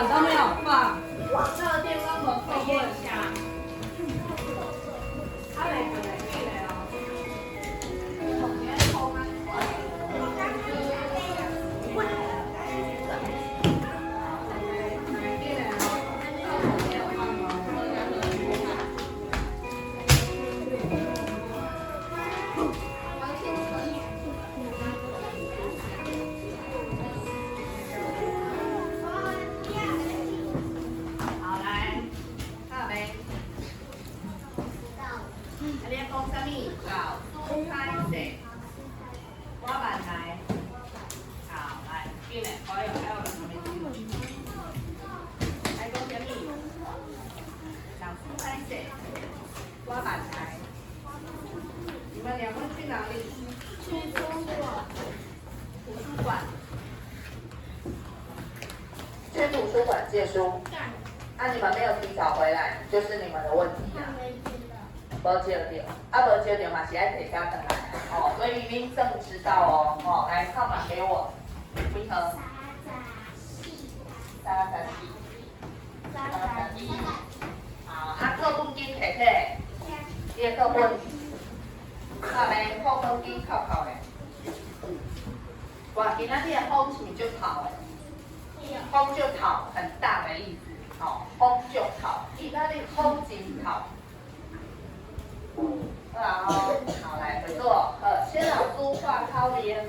本都没有放，课电拢无课本。啊，来过来，进来哦。好，来，看没？啊，你讲啥物？老师歹势，我慢来。好，来，进来，哎呦，还有人还没进。来讲啥物？老师歹势，我慢来。你们两个去哪里？去图书馆。图书馆。去图书馆借书。啊，你们没有提早回来，就是你们的问题啊。无借著，啊无借著嘛是爱提早转来哦，所以恁正知道哦，哦，来号码给我，几号？34。31。好，啊，课本紧提起，你的课本，啊没，课本紧扣扣的。哇，今仔日的风是毋是足透的？风就透，很大的意思，哦，风就透，今仔日风真透。好啊，好，来回座。好，先老师画口令。老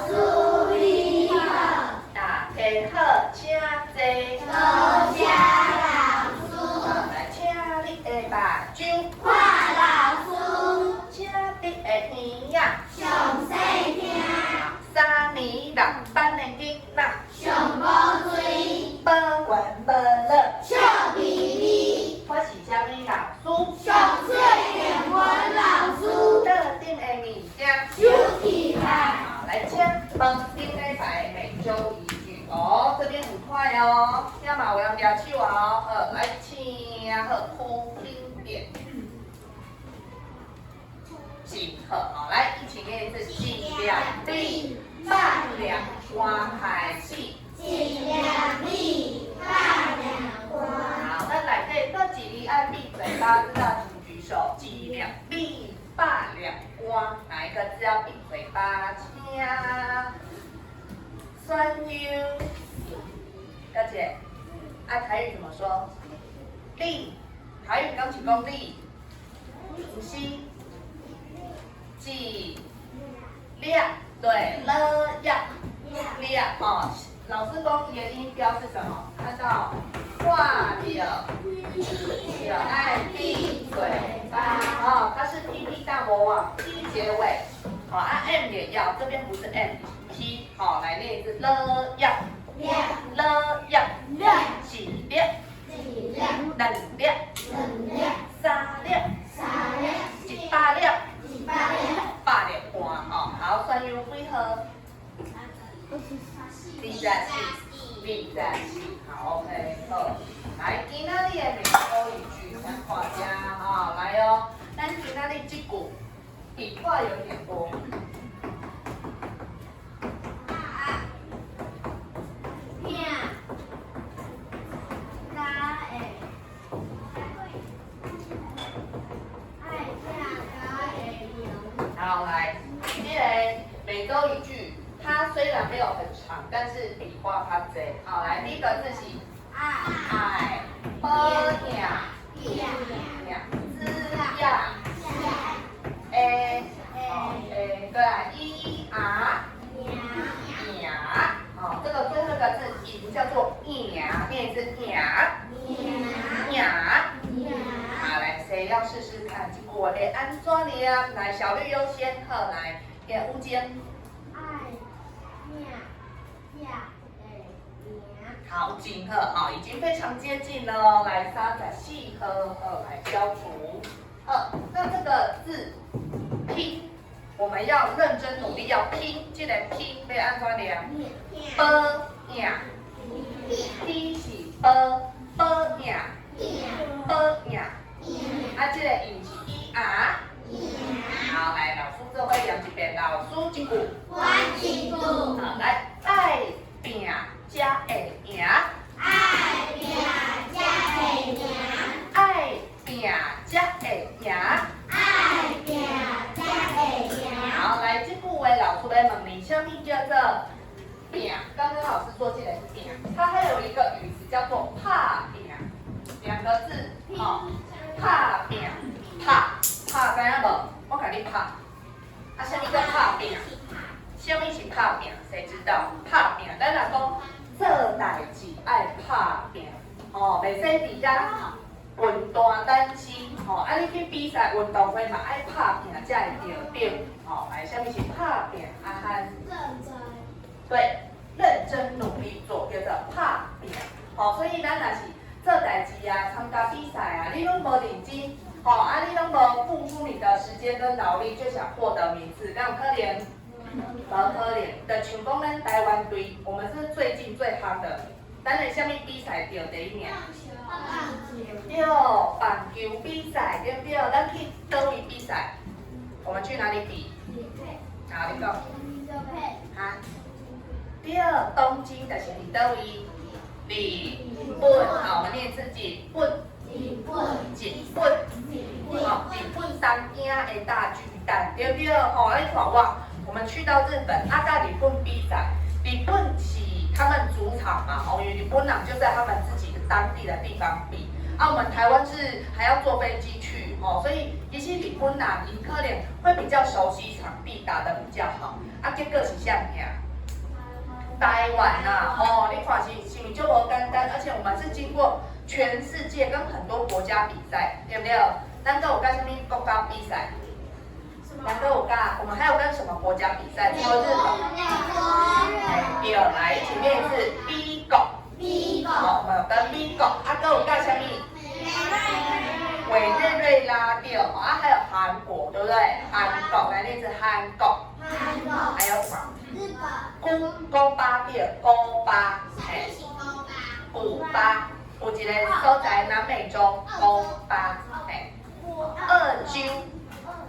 师你好。大家好，请坐。多谢老师。来，请你的目睭看老师。请你的耳仔上细听。3年6班的囡仔上无嘴。无怨无乐。笑眯眯。我是啥物老师？上水英文老师。桌顶的物件收起来。好，来，请问顶礼拜每周一句哦，这边很快哦，遐嘛有人举手啊哦，好，来，请好，铺轻点。真好，好，来，一起念一次，一粒米，百粒汗开始。一粒米，百粒汗。好，那来这倒一字爱闭嘴巴，知道请举手。一粒米，百粒汗，哪一个字要闭嘴巴？请选优，小姐，啊，台语怎么说？你，台语敢是讲你？毋是，一粒，对，了呀，粒哦。老师讲伊的音标是什么？看到画的，有爱闭嘴巴哦，它是 P P 大魔王 P 结尾，好，啊 M 也要，这边不是 M，P，好，来念一次了呀，了呀，一粒，两粒，三粒，100粒，百粒汗，哦，好，选优几号？24，24，好，OK，好。来，今仔日的每周一句，咱看遮吼，来哦。咱今仔日这句笔画有点多。拼，加会，爱拼才会赢。好，来，这个每周一句，它虽然没有很长，但是笔画较济。好，来，第一个字是爱，保赢，赢，子呀，A，好，A，对，E R，赢，好，这个最后一个字赢叫做赢，念一次赢，赢，好，来，谁要试试看？这句话会按怎念？来，小绿优先，好，来，给吴坚。爱拼才会赢。好，真好，好，已经非常接近了哦。来，34号，好，来消除。好，那这个字拼，我们要认真努力，要拼，这个拼欲按怎念？保赢，P 是保，保赢，啊，這個音是 E R。好，來，老師做伙念一遍，老師一句。我一句。好，來，愛拼才會贏。愛拼才會贏。愛拼才會贏。愛拼才會贏。好，來，這句話老師欲問你，啥物叫做拼？剛剛老師說這個是拼，它還有一個語詞叫做拍拚，兩個字，好，拍拚，拍，拍知影無？我共你拍，啊，啥物叫拍拚？啥物是拍拚？誰知道？拍拚，咱若講做代誌愛拍拚，吼，袂使佇遐笨蛋擔心，吼，啊，你去比賽運動會嘛愛拍拚才會著獎，吼，來，啥物是拍拚？阿漢。認真。對，認真努力做叫做拍拚，吼，所以咱若是做代誌啊，參加比賽啊，你攏無認真，吼，啊，你攏無付出你的時間跟勞力，就想獲得名次，敢有可能？無可能。就像講咱台灣隊，我們是最近最夯的，咱的啥物比賽得第一名？對，棒球比賽對不對？咱去佗位比賽？我們去哪裡比？好，你講。哈？對，東京就是佇佗位？日本。好，我們念一次日本。日本。日本。好，日本東京的大巨蛋，對不對？吼，你看我，我們去到日本，啊，佮日本比賽，日本是他們主場嘛，哦，因為日本人就在他們自己的當地的地方比，啊，我們台灣是還要坐飛機去，哦，所以其實日本人𪜶可能會比較熟悉場地，打得比較好，啊，結果是啥贏？台灣啊，哦，你看是毋是足無簡單？而且我們是經過全世界跟很多國家比賽，對不對？咱閣有佮啥物國家比賽？咱閣有佮，我們還有跟什麼國家比賽？除了日本。對，來，一起念一次，美國。美國。好，我們有跟美國，啊，閣有佮啥物？委內瑞拉對，啊，還有韓國，對不對？韓國，來念一次韓國。韓國。還有什麼？日本。古巴對，古巴。嘿。古巴，有一個所在南美洲，古巴，嘿。澳洲，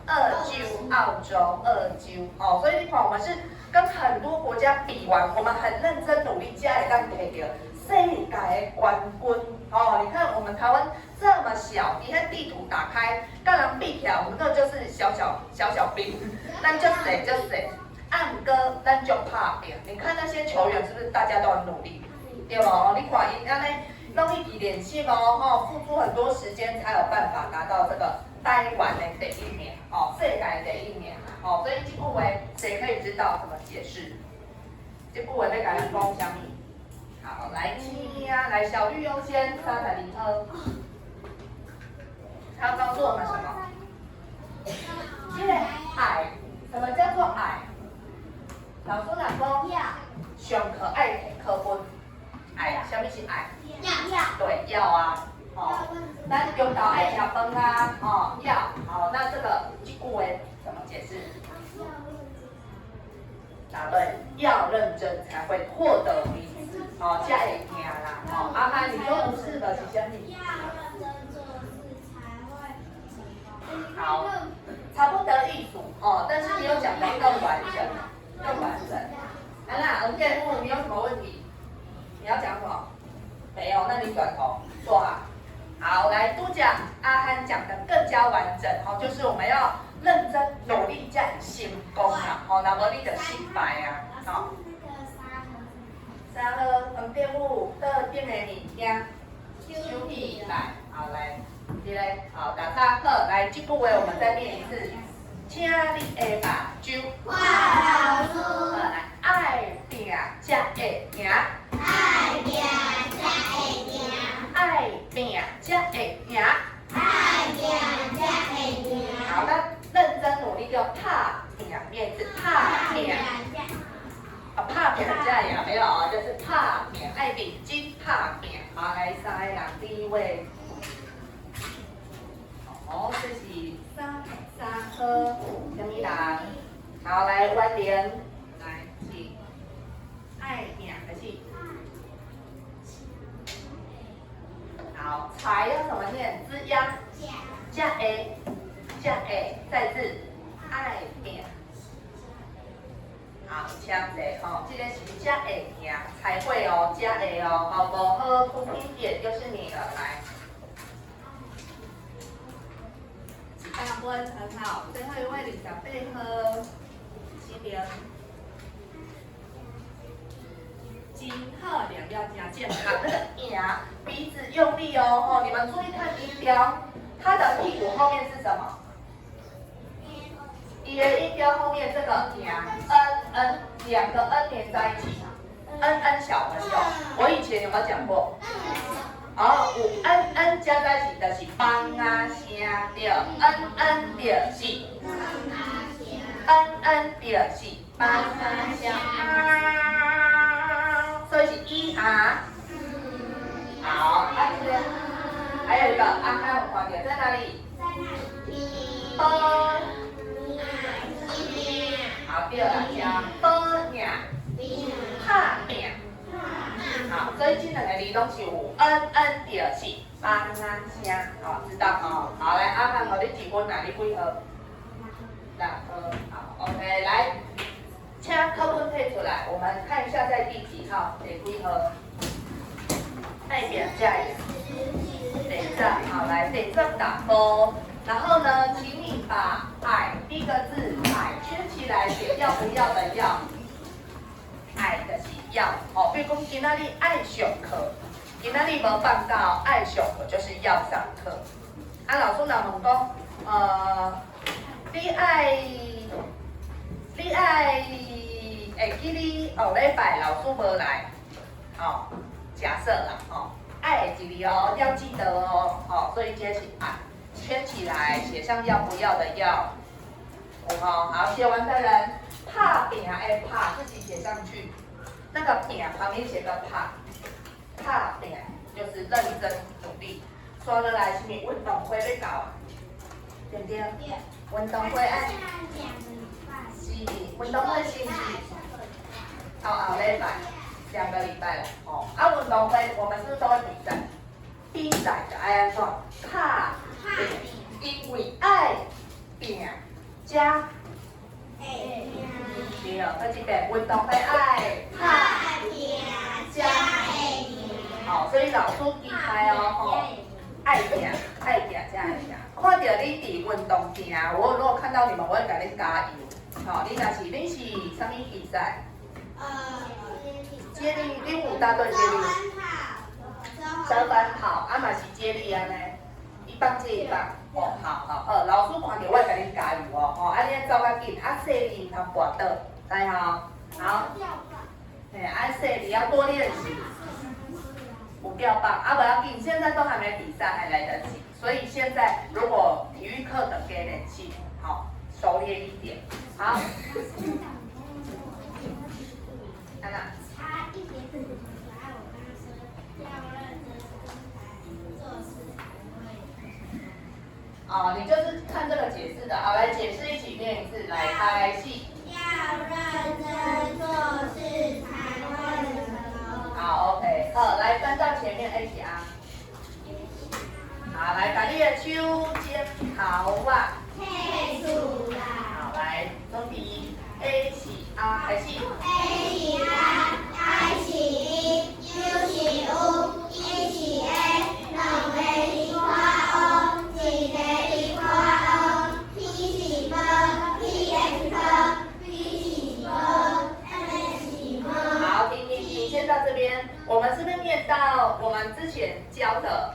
澳洲，澳洲，澳洲，哦，所以你看，我們是跟很多國家比完，我們很認真努力，才會當摕著世界的冠軍。哦，你看我們台灣這麼小，你看地圖打開，佮人比起來，我們這就是小小小小兵，咱足細足細，按哥咱就拍拚。你看那些球員是不是大家都很努力？對無？你看𪜶按呢，攏一直練習哦，吼，付出很多時間才有辦法達到這個台灣的第一名，哦，世界第一名，哦，所以這句話誰可以知道怎麼解釋？這句話欲共咱講啥物？好，來，請啊，來，小玉優先，三百零二。他要告訴我們什麼？這個愛，什麼叫做愛？老師若講，上課愛提課本，愛，啥物是愛？要。對，要啊，哦，咱中晝愛食飯啊，哦，要，好，那這個這句話怎麼解釋？答對，要認真才會獲得名次，哦，才會贏啦，哦，阿漢，你說不是的，是啥物？要認真做事才會成功。好，差不多意思哦，但是你有講得更完整，更完整。安娜，黃建富，你有什麼問題？你要講什麼？沒有，那你轉頭坐好。好，來，拄才阿漢講得更加完整，哦，就是我們要認真努力才會成功啊，吼，若無你就失敗啊，好。三號黃建富，桌頂的物件，收起來，好來，這個好打叉好，來這句話我們再念一次，請你的目睭看老師。好來，愛拼才會贏。愛拼才會贏。愛拼才會贏。愛拼才會贏。好，那認真努力就拍拚，念一次拍拚。啊，拍拚才會贏沒有啊，就是拍拚，愛認真拍拚。好，來三個人，第一位。哦，這是三三號啥物人？好，來婉玲，來，請。愛拼還是？好，財要怎麼念？字呀？才會，才會，再次，愛拚。好，請坐吼，這個是才會贏，才會哦，才會哦，好無好，涂品點就是你了，來。100分，很好，最後一位28號，新玲。真好，念了真正確，那個贏，鼻子用力哦，哦，你們注意看音標，它的屁股後面是什麼？伊的音標後面這個贏，n n 兩個 n 連在一起，n n 小朋友，我以前有沒有講過？哦，有 n n 加在一起就是枋仔聲，對，n n 就是，n n 就是枋仔聲，所以是 e r。好，啊這個，還有一個阿漢有看到在哪裡？在哪裡？波。好，對啦，加波贏，拍拚。好，所以這兩個字攏是有 n n 就是枋仔聲，好，知道哦。好，來阿漢，予你一分，你幾號？6號，好，OK，來，請課本退出來，我們看一下在第幾號，第幾號？愛拚才會。第十，好，來第十六號。然後呢，請你把愛第一個字愛圈起來，寫要不要的要。愛就是要，哦，比如講今仔日愛上課，今仔日無放假，愛上課就是要上課。啊，老師若問講，你愛會記你後禮拜老師無來，哦，假設啦，哦，愛會記哦，要記得哦，哦，所以這是愛，圈起來，寫上要不要的要，好，好，寫完的人。拍拚的拍自己寫上去，那個拚旁邊寫個拍，拍拚就是認真努力。刷落來是毋運動會欲到啊？對不對？運動會愛是運動會是毋是？後後禮拜，2個禮拜了哦。啊，運動會我們是不是都會比賽？比賽就愛按怎？拍拚，因為愛拚才。對，閣一遍，運動會愛拍拚才會贏。好，所以老師期待哦，吼，愛拚，愛拚才會贏。看著你佇運動場，我如果看到你們，我會共你加油。好，你若是你是啥物比賽？接力，恁有大隊接力。折返跑，啊嘛是接力按呢，一棒接一棒。哦，好好好，老師看著我會共恁加油哦，吼，啊你愛走較緊，啊細膩毋通跋倒，知無？好。嘿，啊細膩要多練習。有吊棒，啊無要緊，現在都還沒比賽，還來得及。所以現在如果體育課的加練習，好，熟練一點。好。安娜。差一點點可愛，我剛剛說要認真做事才會。哦，你就是看這個解釋的，好，來解釋一起念一次，來開始。要認真做事才會成功。好，OK，好，來翻到前面 H R。好，來把你的手指頭啊。退出來。好，來，準備 A 是 R 開始。 A 是 R，I 是 E，U 是 U，E 是 A，兩个是看 O，一个是看 O，P 是 B，P 是 P，B 是 B，M 是 M。好，停停停，先到這邊。我們是不是念到我們之前教的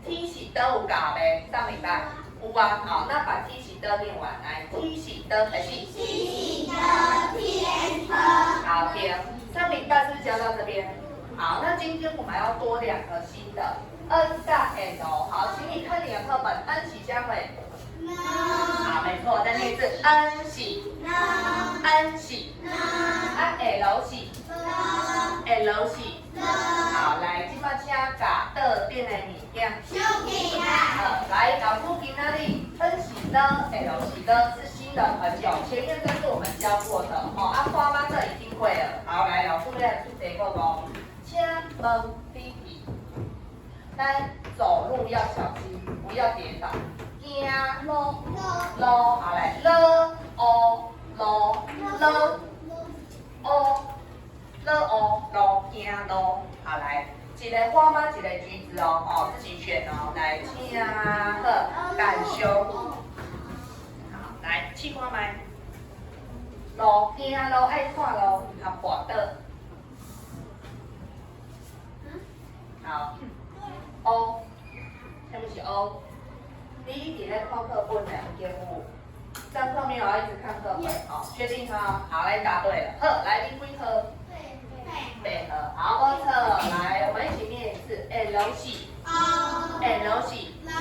T 是都有教沒？上禮拜有啊。好，那把 T 是的念完，來 T 是的開始。 T 是的，P 是 P。好，停。上禮拜是不是教到這邊？好，那今天我們要多兩個新的 N 加 L。好，請你看你的課本，N 是啥貨？好，沒錯，再念一次，N 是 N 是啊 L 是 L 是。好，來，這擺請共桌頂的物件。收起來。好，來，老師今仔日 N 是呢，L 是呢，是新的朋友，前面這是我們教過的，哦，啊，花媽這已經會了。好，來，老師欲來出題目哦，請問弟弟，咱走路要小心，不要跌倒。行路路，好來，了哦路了哦了哦路行路，好來，一个花媽，一個橘子哦，哦，自己選哦，來，請好，感謝。好，來，試看覓。路行路愛看路，較跋倒。好，O，啥物是 O？你一直咧看課本呢，有經有。上課沒有要一直看課本哦，確定哈？好，來答對了。好，來你幾號？八號。好，無錯。來，我們一起念一次。L 是 L 是啊，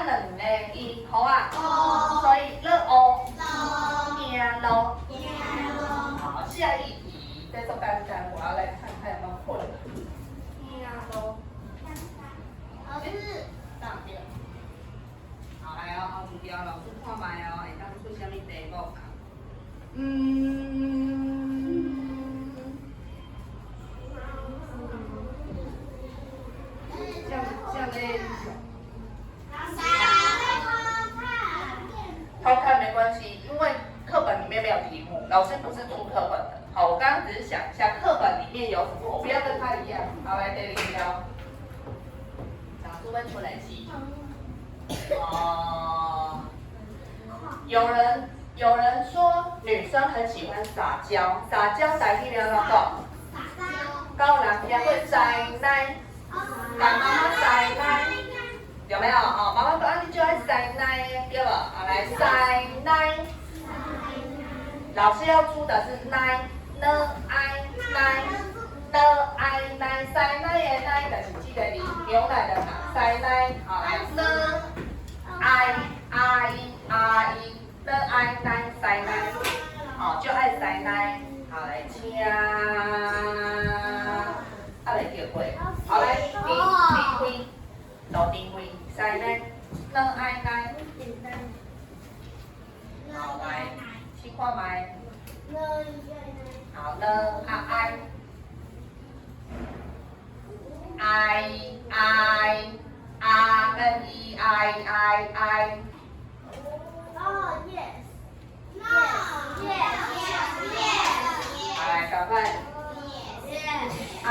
兩个音好啊，所以了 O 行路。好，下一題再做簡單，我要來看看有沒有困難。行路。大對。好，來哦，後一條老師看覓哦，會當出啥物題目啊？像這。偷看沒關係，因為課本裡面沒有題目，老師不是出課本的。好，我剛剛只是想一下課本裡面有什麼，我不要跟他一樣。好，來第二條，老師問出來是，哦，有人說女生很喜歡撒嬌，撒嬌台語怎麼講？高人聽過塞奶，共媽媽塞奶，有沒有？哦，媽媽說啊，你就愛塞奶，對無？好，來塞奶，老師要出的是奶，呢愛奶，呢愛奶，塞奶的奶就是這個字，牛奶的奶，塞奶，好來呢愛愛愛呢愛奶塞奶，哦，就愛塞奶，好來請，啊未叫過，好來丁丁輝，杜丁輝，塞奶，呢愛奶，好來，試看覓，好呢啊愛，愛愛啊跟 E I I I。哦，yes yes yes。好來，趕快。I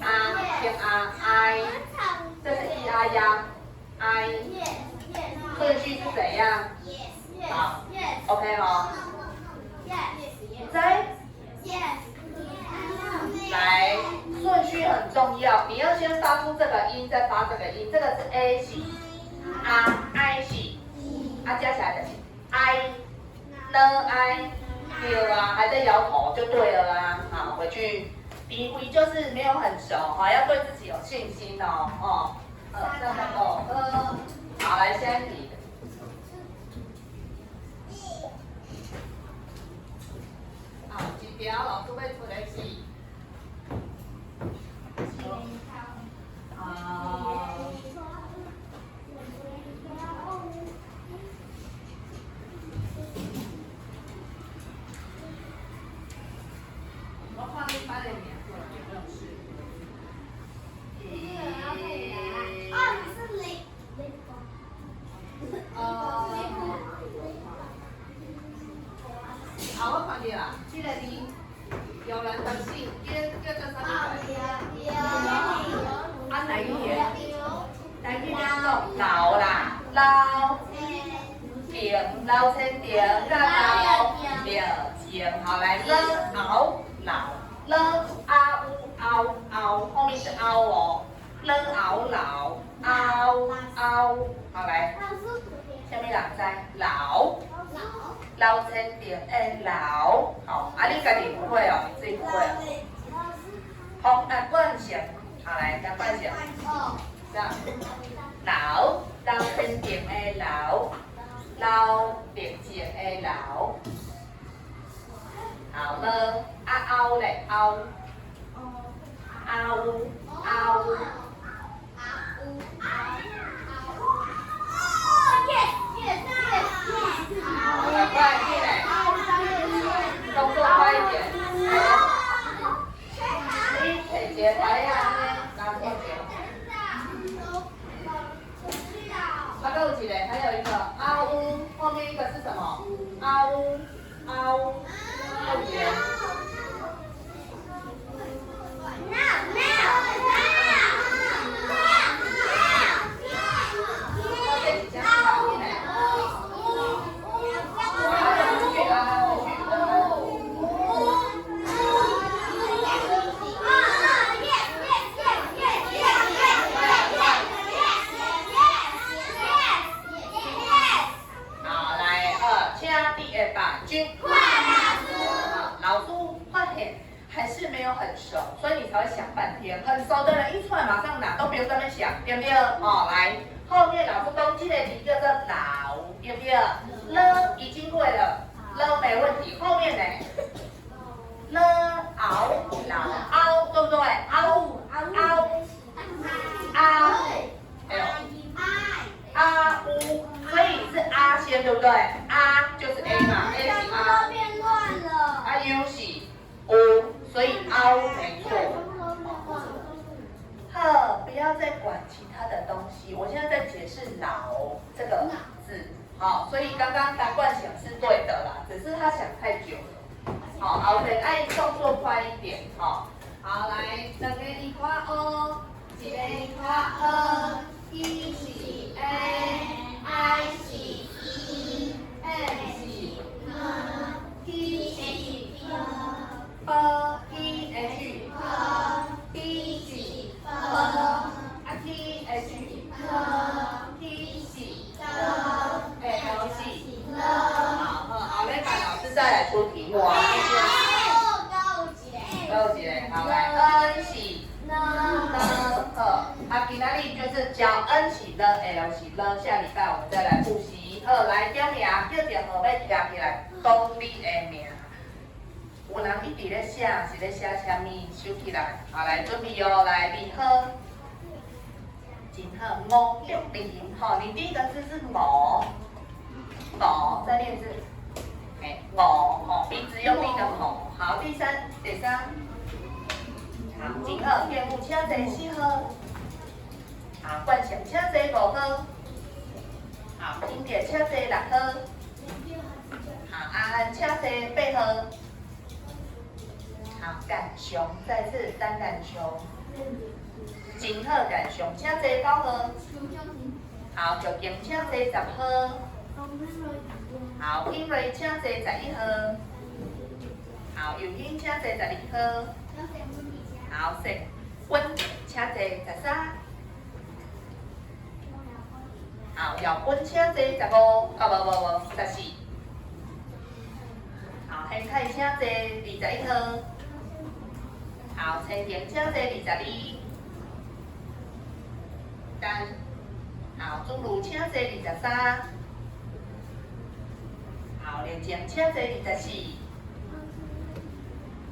啊，先啊 I，這是 E I 呀，I。順序是怎樣？好，OK 哦。再。來，順序很重要，你要先發出這個音，再發這個音。這個是 A 是，啊 I 是，啊加起來就是 I，呢 I，對啊，還在搖頭就對了啊。好，回去，第一就是沒有很熟，哈，要對自己有信心哦，哦，這樣哦，好，來下一題。好，這條老師會出的是。啊，我看你班的名字有沒有事？哦，你是零。哦。好，我看到啦，這個字，有人的姓叫叫做啥物？啊，台語的，台語怎講？老啦，老田，老千田，甲老對前，好來，了熬老，了啊烏凹凹，後面是凹哦，了熬老凹凹，好來，啥物人知？老，老千田的老，好，啊你家己不會哦，你自己不會哦。好，啊冠賢，好來，來冠賢，這樣，老，老千田的老，老別前的老，好了，啊凹咧凹，凹凹。好了，快一點，動作快一點。你提一個牌仔呢，拿過去。啊，閣有一個，遐。沒有很熟，所以你才會想半天。很熟的人一出來馬上拿，都不用在那邊想，對不對？哦，來，後面老師講這個字叫做老，對不對？了已經會了，了沒問題。後面呢？了熬老凹，對不對？凹凹啊，哎呦，啊烏，所以是啊先，對不對？啊就是 A 嘛，A 是啊。變亂了。啊 U 是烏，所以凹沒錯。好，不要再管其他的東西，我現在在解釋“老”這個字。好，所以剛剛達冠想是對的啦，只是他想太久了。好，OK，愛動作快一點。好，好來，兩个字看烏，一个字看呵，E 是 A，I 是 E，M 是 T 是 B P H B 是 B，啊 T H T 是 L 是，好，好，後禮拜老師再來出題目啊。夠一個，好來，N 是呢，好，啊，今仔日就是教 N 是呢，L 是呢，下禮拜我們再來複習。好，來點名，叫著號碼徛起來，講你的名。有人一直咧寫，是咧寫啥物？收起來，好，來準備哦，來，你好，真好，五六零，好，你第一個字是五，五，再念一次，哎，五，吼，鼻子用力的五，好，第三，第三，好，真好，電務請坐四號，好，冠翔請坐五號，好，金蝶請坐六號，好，阿安請坐八號。好，感雄，再次單感雄，真好感雄，請坐九號。好，玉金請坐10號。好，品瑞請坐11號。好，尤興請坐12號。好，石溫請坐13。好，姚君請坐15，啊無無無，14。好，興凱請坐21號。好，陳婷請坐22。丹，好，朱如請坐23。好，連靜請坐24。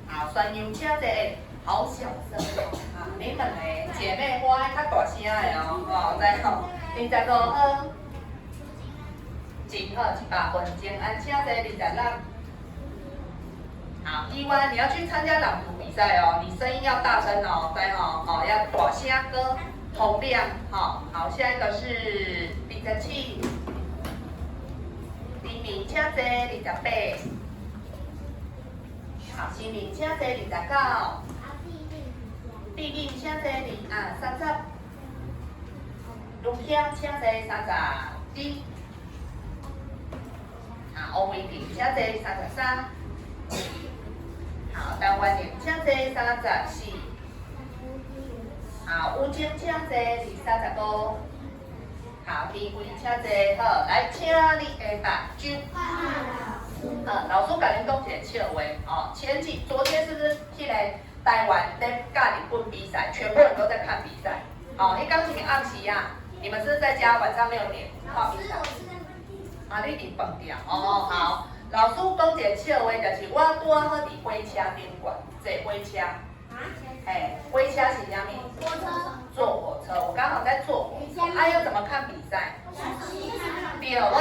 好，宣陽請坐，好小聲哦，啊，你兩個姐妹花較大聲的哦，哦，知無？25號，真好，100分，靜安請坐26。好，伊萬你要去參加朗讀比賽哦，你聲音要大聲哦，知無？哦，要大聲歌，洪亮，好，好，下一個是27，黎明請坐28，好，新明請坐29，麗穎請坐30，盧香請坐32，好，歐偉婷請坐33。好，陳婉玲請坐34，好，吳晶請坐35，好，李慧請坐，好，來，請你的目睭。好，老師共恁講一个笑話哦。前幾昨天是不是彼个台灣咧佮日本比賽，全部人都在看比賽。哦，彼工是毋是暗時啊？你們是不是在家晚上6點看比賽？啊，你佇飯店哦，好。老師講一個笑話，就是我拄仔好佇火車頂懸坐火車。嘿，火車是啥物？火車。坐火車，我剛好在坐火車。啊，要怎麼看比賽？對，我，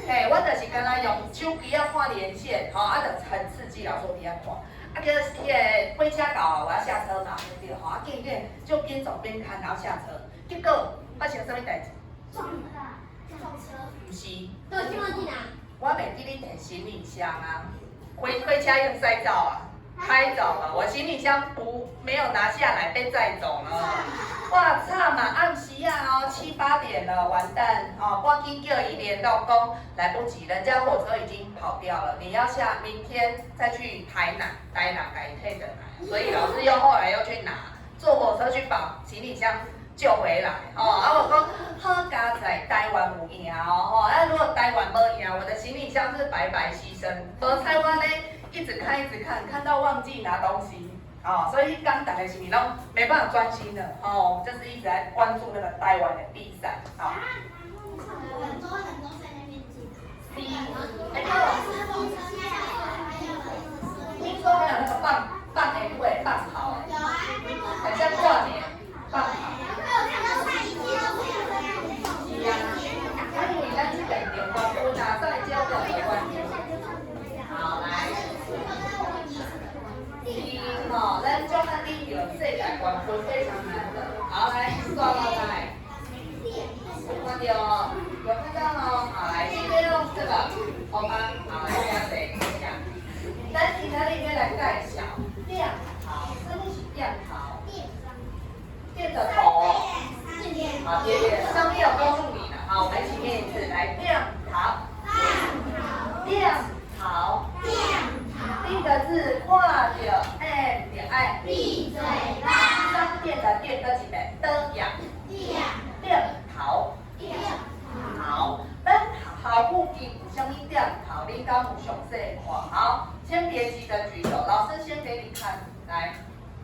嘿，我就是敢若用手機仔看連線，吼，啊，就很刺激，老師佇遐看。啊，叫彼个火車到啊，我要下車嘛，對吼，啊，緊緊就邊走邊看，然後下車。結果發生啥物代誌？撞撞車。毋是。對，去忘記拿。我袂記得提行李箱啊，火車用載走啊，開走了，我行李箱不沒有拿下來，被載走了。哇，慘啊！暗時啊，哦，七八點了，完蛋哦！趕緊叫伊聯絡講，來不及，人家火車已經跑掉了，你要下明天再去台南，台南共伊提轉來，所以老師又後來又去拿，坐火車去把行李箱救回來哦。啊，我講好佳哉台灣有贏哦，吼啊，如果台灣無贏，我的行李箱是白白犧牲。無彩我呢，一直看一直看，看到忘記拿東西。哦，所以剛大家是毋是攏沒辦法專心的？哦，我們就是一直在關注那個台灣的比賽。好。很多人都在那邊是，哎，聽說還有那個放放煙火、放炮，有啊，很像過年放炮。是啊，啊，因為咱這邊中關分啊，上一屆我有關係。好，來。是吼，咱將咱領到世界冠軍非常難得。好，來，刷落來。看到哦，有看到哦。好，來，這邊用這個，好嗎？好，來，大家一下。咱今仔日欲來介紹店頭，什麼是店頭？店的頭。好，對對，上面有告訴你的。好，我們一起念一次，來，店頭。店頭。第一個字看著，哎，著愛。閉嘴巴。商店的店閣一遍，的呀。店頭。好，咱學校附近有啥物店頭？你敢有詳細看？好，先別急着舉手，老師先給你看。來，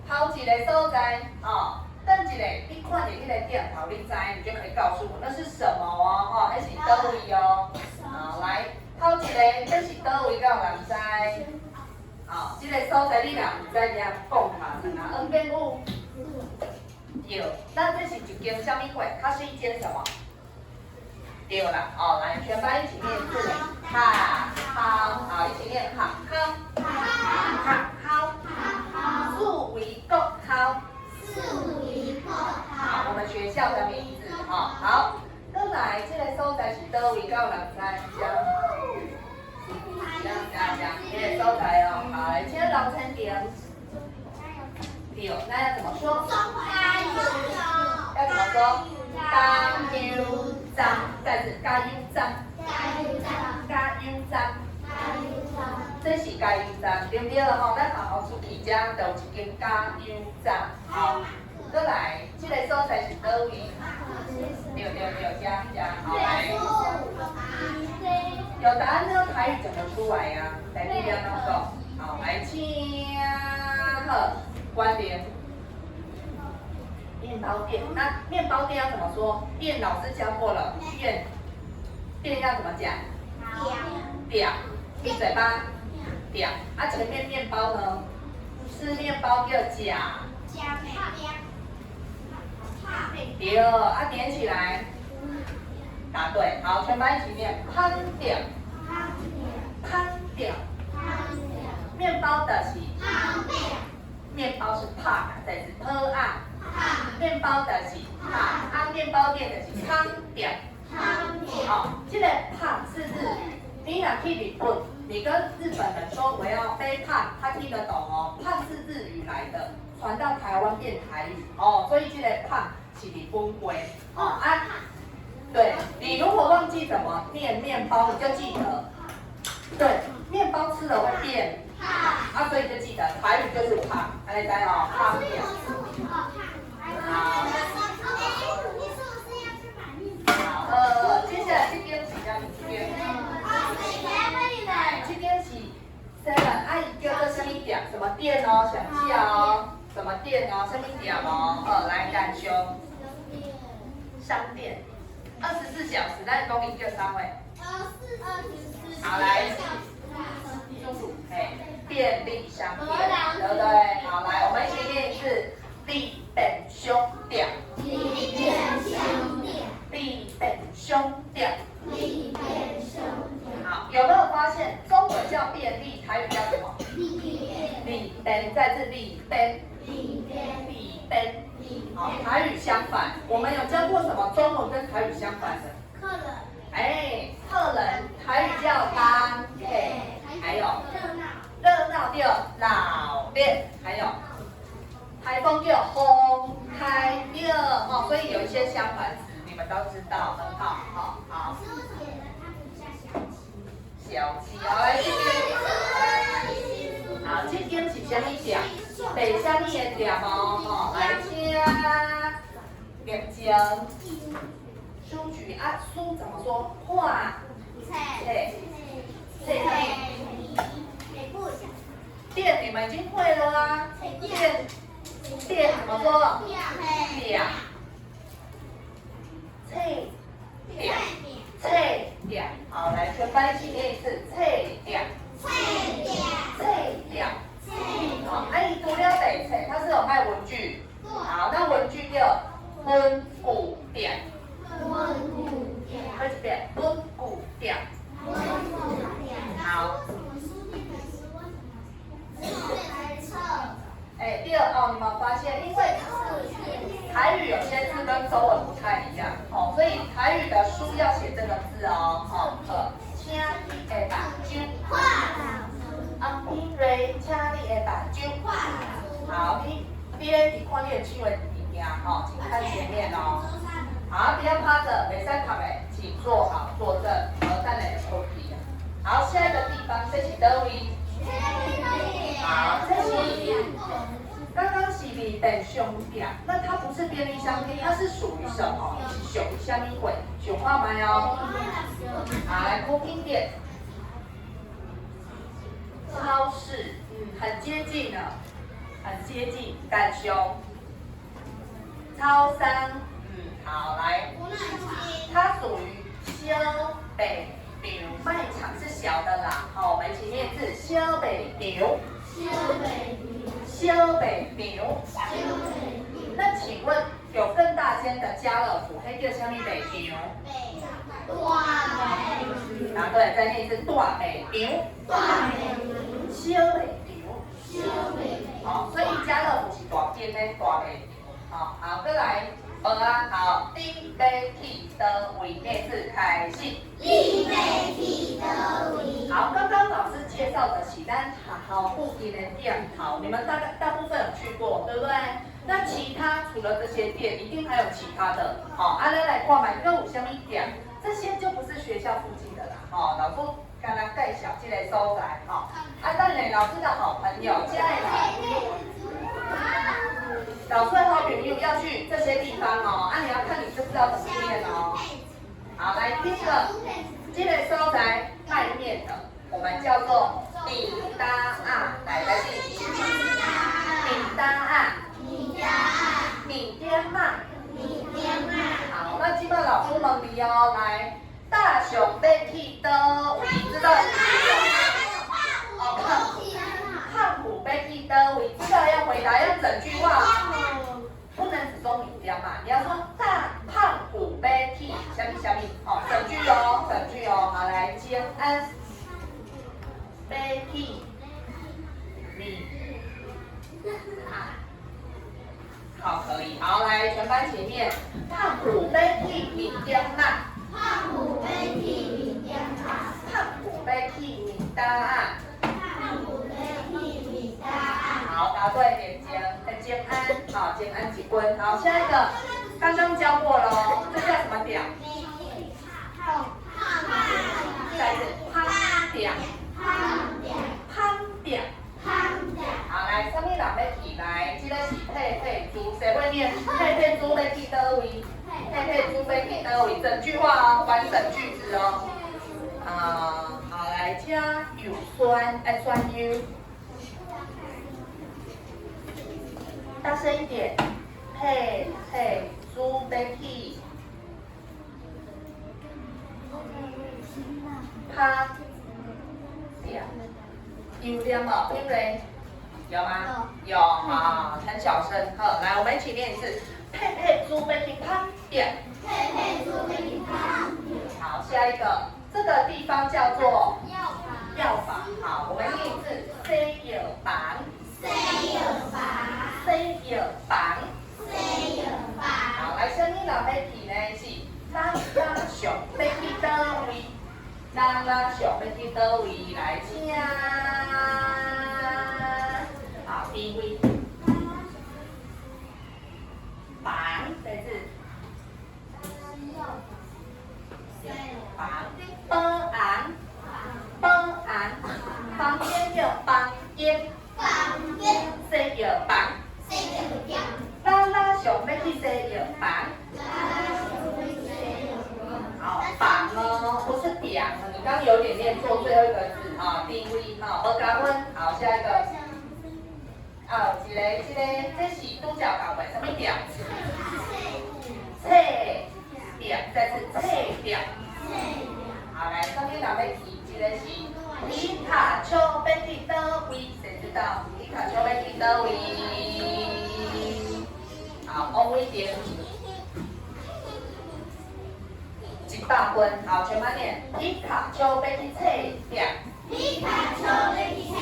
頭一个所在，哦，等一下，你看著彼个店頭，你知，你就可以告訴我那是什麼哦，吼，彼是佗位哦。好，來，頭一个，這是佗位，敢有人知？好，這個所在你若毋知，你講下算啊。黃建武，對，那這是一間啥物貨？它是一間什麼？對啦，哦，來，全班一起念一次，哈好，好，一起念，哈好，哈好，四維國校，四維國好，我們學校的名字，哈，好，閣來，這個所在是佗位？敢有人知？講講講，這個所在哦，好，來，請老陳點，對，那要怎麼說？要怎麼說？加油站，再次加油站，加油站，這是加油站，對不對？吼，咱學校出去遮就有一間加油站。好，閣來，這個所在是佗位？對對對，遮遮，好來。有答案，那台語怎麼出來呀？來這邊啷講？好，來，請好，關聯。麵包店，那麵包店要怎麼說？店老師教過了，店，店要怎麼講？店，閉嘴巴，店。啊，前面麵包呢？吃麵包叫食。對，啊，點起來。答對，好，全班一起念，香店，香店，麵包的是，麵包是拍，再次泡啊。麵包的是拍，啊，麵包店的是香店。好，這個拍是日語，你若去日本，你跟日本人說我要杯パン，他聽得懂哦。パン是日語來的，傳到台灣變台語哦，所以這個パン是日本話哦啊。對，你如果忘記怎麼念麵包，你就記得，對，麵包吃了會變胖啊，所以就記得台語就是胖，按呢知哦，胖店。好。好，接下來這間是啥物？這間？這間是 seven，啊，伊叫做啥物店？什麼店哦？想一下哦，什麼店哦？啥物店哦？好，來感雄。商店，24小時，咱講伊叫啥貨？好，來，叔叔，哎，便利商店，對不對？好，來，我們一起念一次，利便商店。利便商店。利便商店。利便商店。好，有沒有發現中文叫便利，台語叫什麼？利便。利便，再次利便。利便。利便。好，台語相反，我們有教過什麼中文跟台語相反的？客人。哎，客人，台語叫人客，還有熱鬧。熱鬧叫鬧熱，還有颱風叫風颱對，哦，所以有一些相反詞，你們都知道，很好，好，好。小七，好，來這邊，好，這間是啥物店？賣啥物的店哦？吼，來請念經書局啊，書怎麼說？看冊，冊。店你們已經會了啊。店店怎麼說？店。冊店。冊店。好，來全班一起念一次。冊店。冊店。冊店。好，啊，伊除了賣冊，它是有賣文具。好，那文具叫文具店。文具店。再一遍，文具店。文具店。好。哎，第二哦，你們發現，因為台語有些字跟中文不太一樣哦，所以台語的書要寫這個字哦。好，請你的目睭。啊，品瑞，請你的目睭。好，你咧佇看你的手的物件吼，請看前面哦。好，不要趴著，袂使趴的，請坐好坐正，好，等下就困去。好，下一個地方，這是佗位？好，這是剛剛是便利商店，那它不是便利商店，它是屬於什麼？是屬於啥物貨？想看覓哦。好，來空品店，超市，很接近了，很接近，但凶。超商，好，來，它屬於小賣場，賣場是小的啦。好，我們一起念字，小賣場。小賣小賣場。那請問有更大間的家樂福，彼叫啥物賣場？大賣答對，再念一次，大賣場。大賣小賣場。小賣好，所以家樂福是大間的大賣場。好，好，過來，無啊，好，你欲去佗位？念字開始。你欲去佗位？好，剛剛老師介紹的是咱學校附近的店頭，你們大概大部分有去過，對不對？那其他除了這些店，一定還有其他的。好，啊，咱來看覓，閣有啥物店？這些就不是學校附近的啦。吼，老師敢若介紹這個所在，吼。啊，等下老師的好朋友，這的老師的好朋友要去這些地方哦，啊，你要看你知不知道怎麼念哦。好，來第一個，這個所在賣麵的，我們叫做米搭啊，來來是米搭啊，米店仔，米店仔。好，那這擺老師問你哦，來，大雄欲去佗位？知道？哦，胖虎欲去佗位？知道要回答，要整句話，不能只說米店嘛，你要說大胖虎欲去啥物啥物，哦，整句哦，整句哦，好，來，簡安欲去米，好，可以，好，來，全班前面，胖虎欲去米店仔，胖虎欲去米店仔，胖虎欲去米搭仔，胖虎欲去米搭仔。好，答對，點簡，簡安，好，簡安幾分？好，下一個，剛剛教過了，這叫什麼點？再一次，芳店，芳店，好，來，啥物人欲去？來，這個是佩佩豬，誰會念？佩佩豬欲去佗位？佩佩豬欲去佗位？整句話哦，完整句子哦。啊，好，來，加有酸，哎，酸 U。大聲一點，佩佩豬欲去，芳店，有念無？聽沒？有嗎？有，好，很小聲。好，來，我們一起念一次，佩佩豬欲去芳店。佩佩豬欲去芳店。好，下一個，這個地方叫做藥房。藥房。好，我們念一次，西藥房。西藥房。西藥房。西藥房。好，來，啥物人欲去呢？是拉拉熊欲去佗位？拉拉熊欲去佗位？來，請。好，第一位。房，這字。房。保安。保安。房間叫房間。房間。西藥房。西藥房。拉拉熊欲去西藥房。拉拉熊欲去西藥房。好，房哦，不是點，你剛剛有點念錯最後一個字啊，第一位哈，無加分。好，下一個。个，這个，這是拄才教過，啥物店？冊店，再次冊店。好，來，啥物人欲去？這个是皮卡丘欲去佗位？誰知道？皮卡丘欲去佗位？好，王偉霆，100分。好，全班念，皮卡丘欲去冊店。皮卡丘欲去冊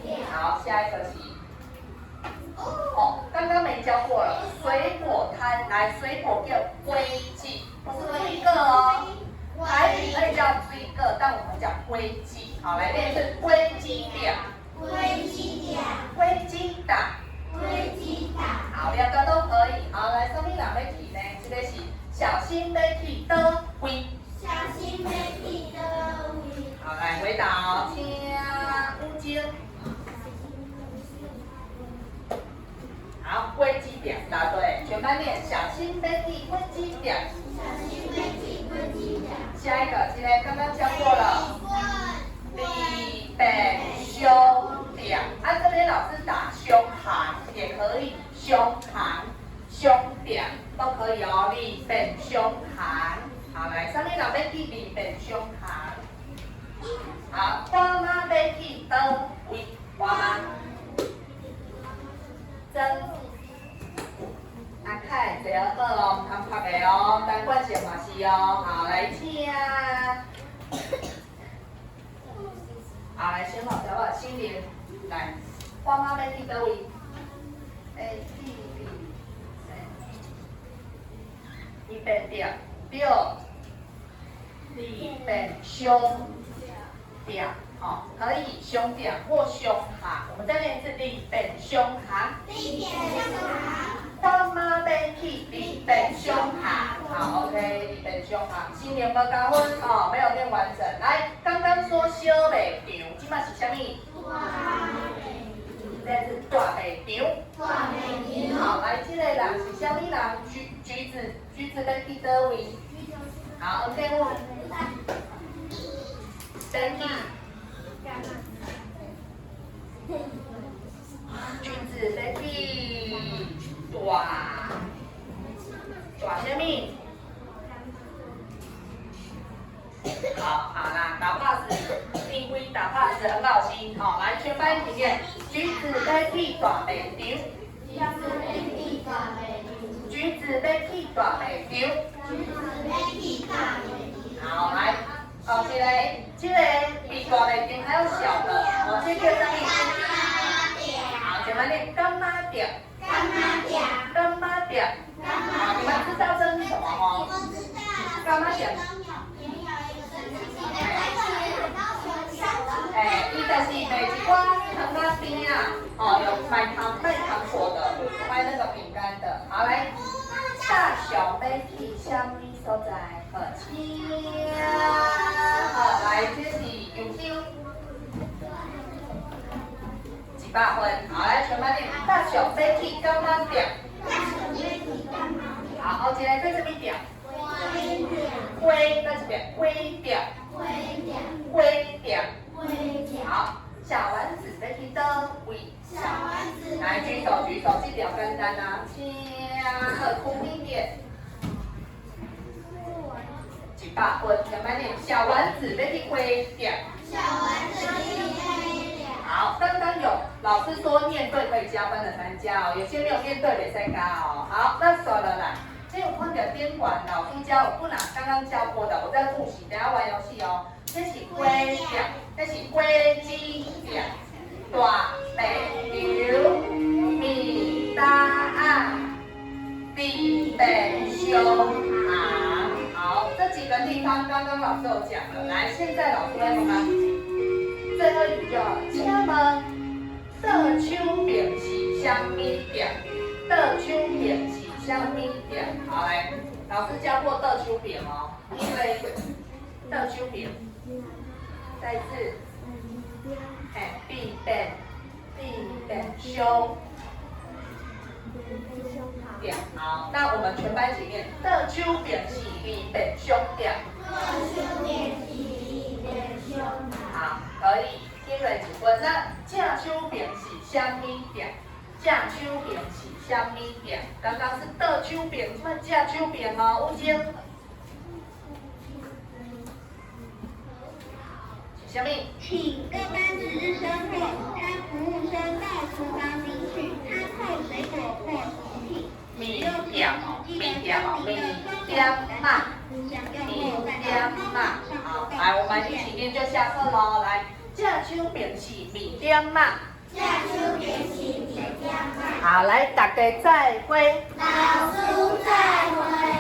店。好，下一個是，哦，剛剛沒教過了，水果攤，來，水果叫果子，不是水果哦，台語可以叫水果，但我們講果子。好，來練一次，果子店，果子店，果子店，果子店。好，兩個都可以。好，來，啥物人欲去呢？這个是小新欲去佗位？小新欲去佗位？好，來回答哦，請五金。好，果子店，答對，全班念，小新欲去果子店。小新欲去果子店。下一個，這個剛剛教過了。利便商店，啊，這邊老師打商行也可以，商行、商店都可以哦。利便商行，好，來，啥物人欲去利便商行？好，我媽欲去佗位？我媽。真。阿凱坐好哦，毋通拍的哦，陳冠賢嘛是哦。好，來請。好，來，先好，小寶，心靈，來，我媽欲去佗位？A B B 利便店，對，利便商店，好，可以商店或商行。我們再練一次，利便商行。利便商行。我媽欲去利便商行。好，OK，利便商行。新年無加分哦，沒有念完整。來，剛剛說小賣場，這馬是啥物？這是大賣場。大賣場。好，來，這个人是啥物人？橘橘子，橘子欲去佗位？好，OK，我。登記。橘子欲去大大啥物？好，好啦，打 pass，定規打 pass 很好心。好，來，全班一起念：橘子欲去大賣場。橘子欲去大賣場。橘子欲去大賣場。橘子欲去大賣場。好，來，哦，這个，這个比大賣場還要小的，哦，這個叫啥物？好，全班念柑仔店。柑仔店。柑仔店。好，你們知道這是什麼嗎？我知道。柑仔店。哎，伊就是賣一寡糖仔餅仔，哦，有賣糖賣糖果的，賣那個餅乾的。好，來，大象欲去啥物所在？好，請，好，來，這是右手，100分。好，來，全班念，大象欲去柑仔店。好，後一個這啥物店？果，那這邊果店。果店。好，小丸子欲去佗位？小丸子。來，舉手舉手，這條簡單啊，請，好，空一點。100分，全班念，小丸子欲去果店。小丸子欲去果店。好，剛剛有老師說念對可以加分的參加哦，有些沒有念對袂使加哦。好，那算了啦。這有看到賓館老師教我，不拿剛剛教過的，我在複習，等下玩遊戲哦。這是果店，這是果子店，大賣場，米搭仔，利便商行。好，這幾個地方剛剛老師有講了，來，現在老師來幹嘛？最後一題就好了，請問倒手爿是啥物店？倒手爿是啥物店？好，來，老師教過倒手爿哦，因為倒手爿，再次，哎，利便利便商店。好，那我們全班一起念，倒手爿是利便商店。倒手爿是利便商店。好，可以，聽了一分。那正手爿是啥物店？正正手爿是啥物店？剛剛是倒手爿，這擺正手爿哦，有請。是啥物？請各班值日生後，攤服務生到廚房領取餐後水果或食品。麵店哦，麵店哦，麵店仔，麵店仔。好，來，我們一起念就下課嘍。來，正手爿是麵店仔。正手爿是麵店仔。好，來，大家再會。老師再會。